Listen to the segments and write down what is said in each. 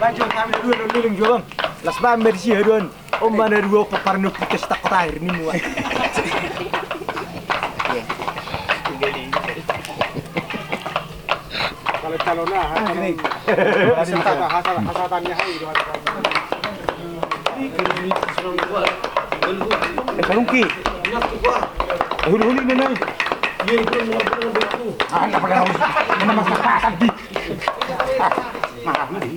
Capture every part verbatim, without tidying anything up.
Baju kami dua dua liling jual bang. Las bang mersi ya duan. Om mana dua peparno putus tak kotair ni mua. Kalau calon lah, kalau hasatan ya hai. Eh, sarungki. Eh, huli-huli ni nai. Ah, napa kau? Mana mas pasang di? Ah, mahal ni.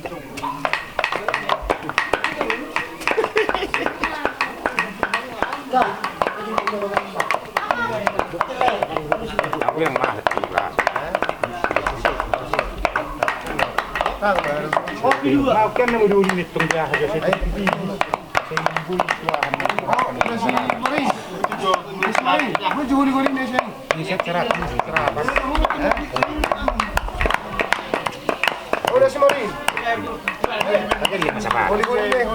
Aku yang mahal juga. Mau kan nemu dulu ni tong dia aja sih. Ini saya cerah, cerah. Udah si Mari. Guli-guli deh.